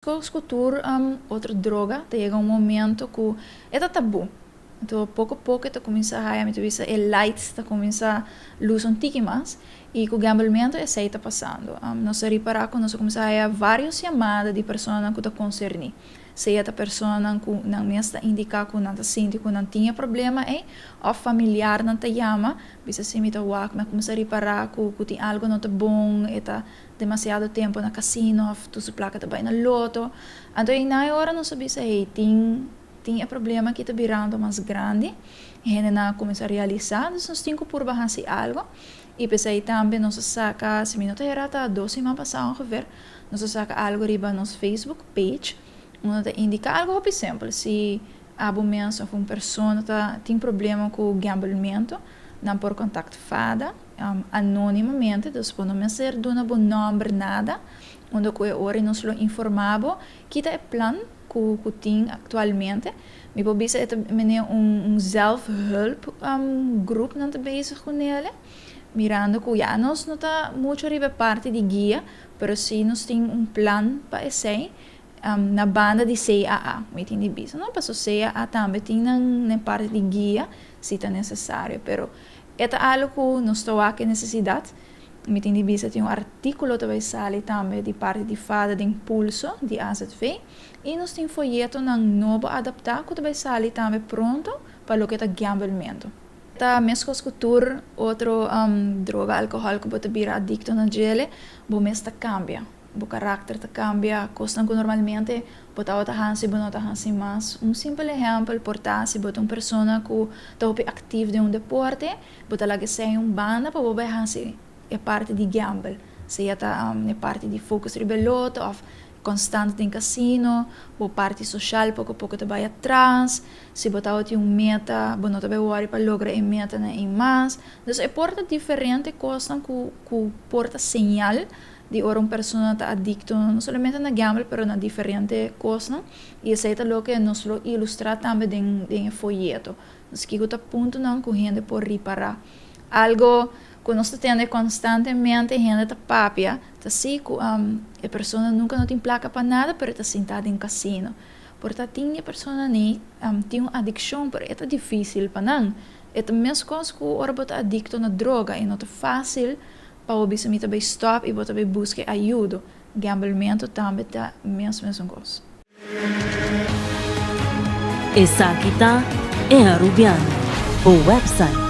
Kos ku tur otro droga ta yega un momento ku e ta tabú. Anto poko poko e ta kuminsá haya, mi ta bisa e lights ta kuminsá lus un tiki mas i ku gamblementu esei ta pasando. Nos a ripará ku nos a kuminsá haya vários yamada di personanan ku ta konserní. Sea ta personanan ku nan mes ta indiká ku nan ta sinti ku nan tin e problema ei òf familiarnan ta yama bisa si mi ta wak mi a kuminsá ripará ku ku tin algu no ta bon, e ta demasiado tempo na casino of tur su placa ta bay na loto. Anto y na e ora nos a bisa hey tin tin e problema aki ta birando mas grandi, hendenan a cuminsa realisa, dus nos tin cu purba haci algo y pesey tambe nos a saca, si mi no ta hera ta dos siman pasa ongeveer, nos a saca algo riba nos Facebook page unda ta indica algo hopi simpel, si abo mes of un persona ta tin problema cu gamblemento nan por contact fada. Anonimamente, dus bo no mester duna bo nomber nada, unda cu e ora nos lo informa bo ki ta e plan cu cu tin actualmente. Mi por bisa e ta mene un un zelfhulp groep nan ta bezig cu nele, mirando cu ya nos no ta mucho riba e parti di guia, pero si nos tin un plan pa esey na banda di CAA, mi tin di bisa, no? Paso CAA tambe tin nan e parti di guia si ta necesario, pero E ta algu ku nos ta wak e nesesidat. Mi tin di bisa tin un artíkulo ta bai sali tambe di parti di fada den Pulso di AZV i nos tin foyetonan nobo adaptá ku ta bai sali tambe pronto pa loke ta gambelmentu. Ta meskos ku tur otro droga, alkohòl ku bo ta bira adikto na djele, bo mes ta kambia. Bo karakter ta kambia, kosnan ku normalmente bo tabata hasi bo no ta hasi mas. Un simpel ehèmpel por ta si bo ta un persona ku ta hopi aktif den un deporte, bo ta laga esei un banda pa bo bai hasi e parti di gambel, sea ta e parti di focus riba e loto òf konstant den kasino, bo parti soshal poko poko ta bai atras, si bo tabatin un meta bo no ta bai wòri pa logra e metanan ei mas. Dus e por ta diferente kosnan ku ku por ta señal di ora un persona ta adicto no solamente na gamble pero na diferente cosnan y esey ta loke nos lo ilustra tambe den den e foyeto. Nos kico ta puntonan cu hende por ripara. Algo cu nos ta tende constantemente hende ta papia ta si cu e persona nunca no tin placa pa nada pero e ta sinta den casino. Por ta tin e persona ni tin un adiccion pero e ta dificil pa nan. E ta mescos cu ora bo ta adicto na droga e no ta facil Pa bo bisa mi ta bay stop y bo ta bay busca e ayudo. Gambelmento tambe ta mes mesun cos. Esaki ta E Arubiano, bo website.